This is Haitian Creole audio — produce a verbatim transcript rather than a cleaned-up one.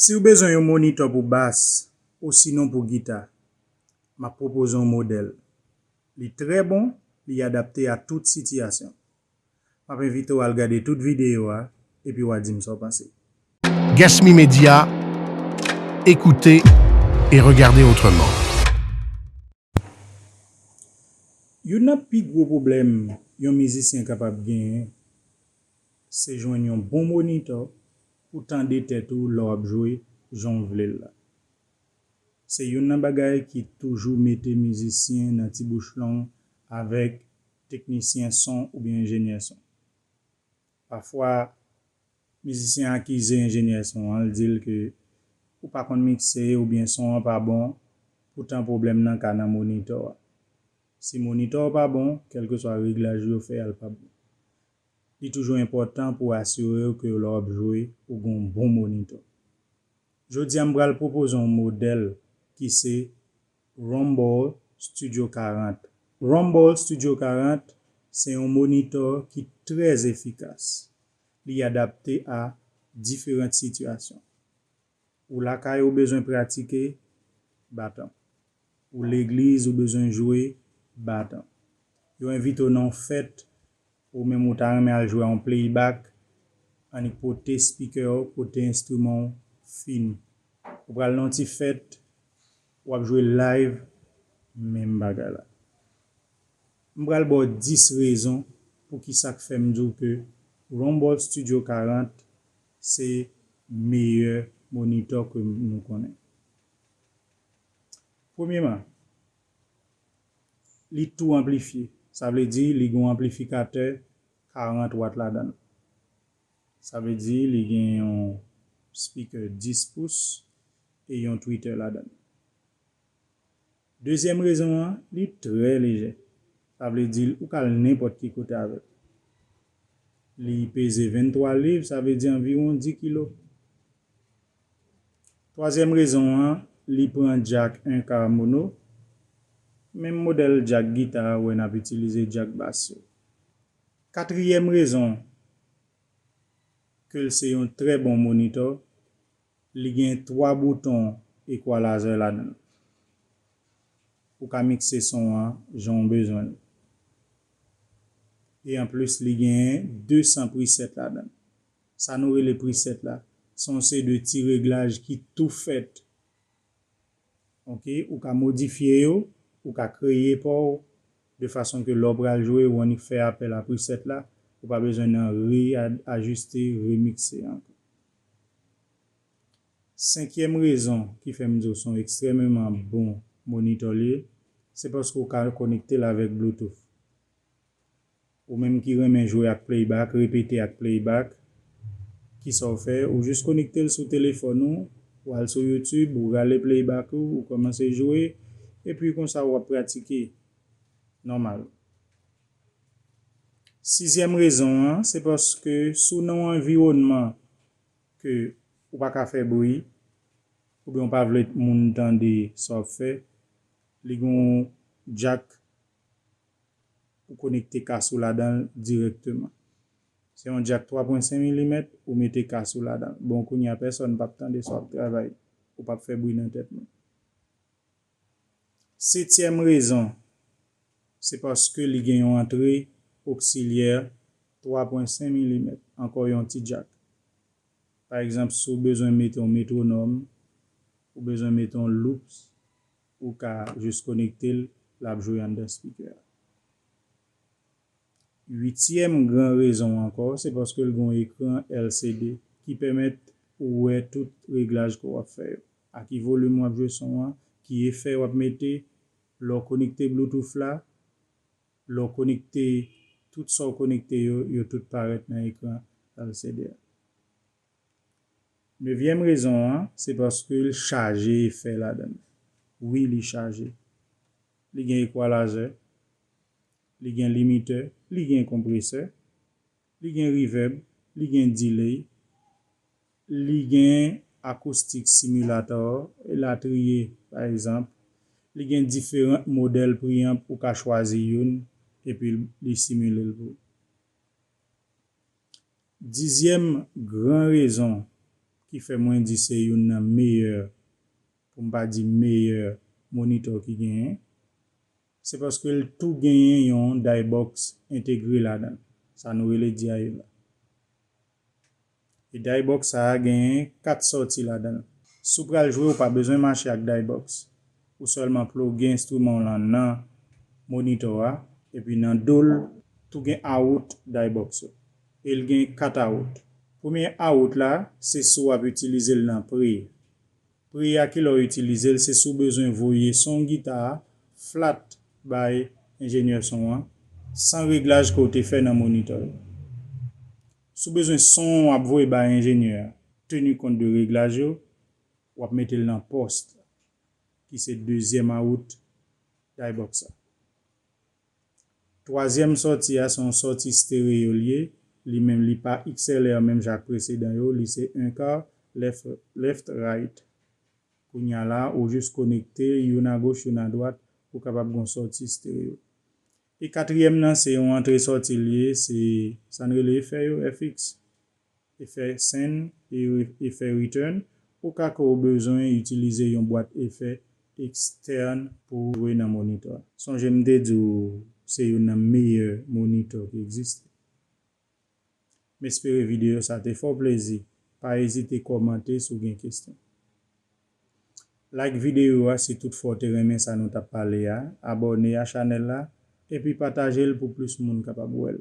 Si w bezwen yon monitò pou bas, osinon pou gita, m ap pwopoze yon modèl. Li trè bon, li adapte a tout sitiyasyon. M ap envite w al gade tout videyo a, epi w a di m sa w panse. Gasmi Media, écoutez et regardez autrement. Youn nan pi gwo pwoblèm yon mizisyen kapab genyen, se jwenn yon bon monitò pou tande tèt ou lè w ap jwe jan w vle l la. Se youn nan bagay ki toujou mete mizisyen nan ti bouch long avèk teknisyen son oubyen enjenyè son. Pafwa, mizisyen an akize enjenyè son an, l di l ke ou pa konn mikse oubyen son an pa bon, poutan pwoblèm nan ka nan monitò a. Si monitò w pa bon, kèlkeswa reglaj yo fè a, l p ap bon. Li toujou enpòtan pou w asire w ke lè w ap jwe, ou gen yon bon monitò. Jodi a, m pral pwopoze yon modèl ki se Rumble Studio karant. Rumble Studio karant se yon monitò ki trè efikas. Li adapte a diferan sitiyasyon. Ou lakay ou bezwen pratike, baton. Ou legliz ou bezwen jwe, baton. Yo envite w nan yon fèt, ou menm ou ta renmen al jwe a yon playback, annik pote spikè w, pote enstriman w, fini. Ou pral nan yon ti fèt, w ap jwe live, menm bagay la. M pral ba w dis rezon poukisa k fè m di w ke Rumble Studio karant se meyè monitò ke nou konnen. Premyeman, li tou anplifye. Sa vle di li gen yon anplifikatè karant wat ladan l. Sa vle di li gen yon spikè dis pous e yon tweeter ladan l. Dezyèm rezon an, li trè lejè. Sa vle di ou ka al nenpòt ki kote avè l. Li peze venntwa liv, sa vle di anviwon dis kilo. Twazyèm rezon an, li pran jack en ka mono. Menm modèl jack gita ou wè n ap itilize jack bas yo. Katriyèm rezon ke l se yon trè bon monitò, li gen twa bouton equalizer ladan l. Ou ka mikse son an jan w bezwen l. E anplis, li genyen de san preset ladan l. Sa nou rele preset la, se yon seri de ti reglaj ki tou fèt. Ok, ou ka modifye yo, ou ka kreye pa w, de fason ke lè w pral jwe, ou annik fè apèl a preset la, ou pa bezwen nan re-ajiste, remikse ankò. Senkyèm rezon ki fè m di w se yon ekstrèmeman bon monitò li ye, se paske w ka konekte l avèk Bluetooth. Ou menm ki renmen jwe ak playback, repete ak playback, kisa w fè? Ou jis konekte l sou telefòn ou, ou al sou YouTube, ou rale playback ou, ou kòmanse jwe, epi konsa w ap pratike nòmal. Sizyèm rezon an, se paske si w nan yon anviwònman ke ou pa ka fè bri, oubyen w pa vle moun tande sa w ap fè, li gen yon jack ou konekte kas ou ladan l dirèkteman. Se yon jack twa pwen senk milimèt, ou mete kas ou ladan l. Bon, kounye a pèsòn p ap tande sa w ap travay, ou p ap fè bri nan tèt moun. Setyèm rezon, se paske li gen yon antre oksilyè twa pwen senk milimèt, ankò yon ti jack. Pa egzanp, si w bezwen mete yon metwonòm, ou bezwen mete yon loops, ou ka jis konekte l, l ap jwe anndan spikè a. Uityèm gran rezon ankò, se paske l gen yon ekran L C D ki pèmèt ou wè tout reglaj ke w ap fè yo. A ki volim w ap jwe son an, ki efè w ap mete, lè w konekte Bluetooth la, lè w konekte, tout sa w konekte yo, yo tout parèt nan ekran L C D a. Nevyèm rezon an, se paske l chaje efè ladan l. Wi, li chaje. Li gen equalizer, li gen limiter, li gen konpresè, li gen reverb, li gen delay, li gen acoustic simulator, elatriye, pa egzanp. Li gen diferan modèl preamp, ou ka chwazi youn, epi li simile l pou ou. Dizyèm gran rezon ki fè mwen di se youn nan meyè, pou m pa di meyè, monitò ki genyen, se paske l tou genyen yon Daybox entegre ladan l, sa nou rele D I A la. E Daybox sa a genyen kat sòti ladan l. Si w pral jwe, ou pa bezwen mache ak Daybox. Ou sèlman ploge enstriman w lan nan monitò a, epi nan do l, tou gen out Daybox yo. E l gen kat out. Premye out la, se si w ap itilize l nan pre. Pre a, kilè w itilize l, se si w bezwen voye son gita a flat bay enjenyè son an, san reglaj ke w te fè nan monitò yo. Si w bezwen son w ap voye bay enjenyè a teni kont de reglaj yo, w ap mete l nan post, ki se dezyèm out Daybox la. Twazyèm sòti a se yon sòti stereo l ye, li menm li pa X L R menm jan ak presedan yo, li se un quart left, left right. Kounye a la, ou jis konekte youn agoch, youn adwat, pou kapab gen yon sòti stereo. E katriyèm nan, se yon antre sòti l ye, se sa n rele efè yo, F X. Efè send e efè return, o ka ke w bezwen itilize yon bwat efè ekstèn pou w jwe nan monitò a. Sonje m te di w se youn nan meyè monitò ki egziste. M espere videyo sa te fè w plezi. Pa ezite kòmante si w gen kesyon. Like videyo a si toutfwa w te renmen sa nou t ap pale a, abòne a chanèl la, epi pataje l pou plis moun kapab wè l.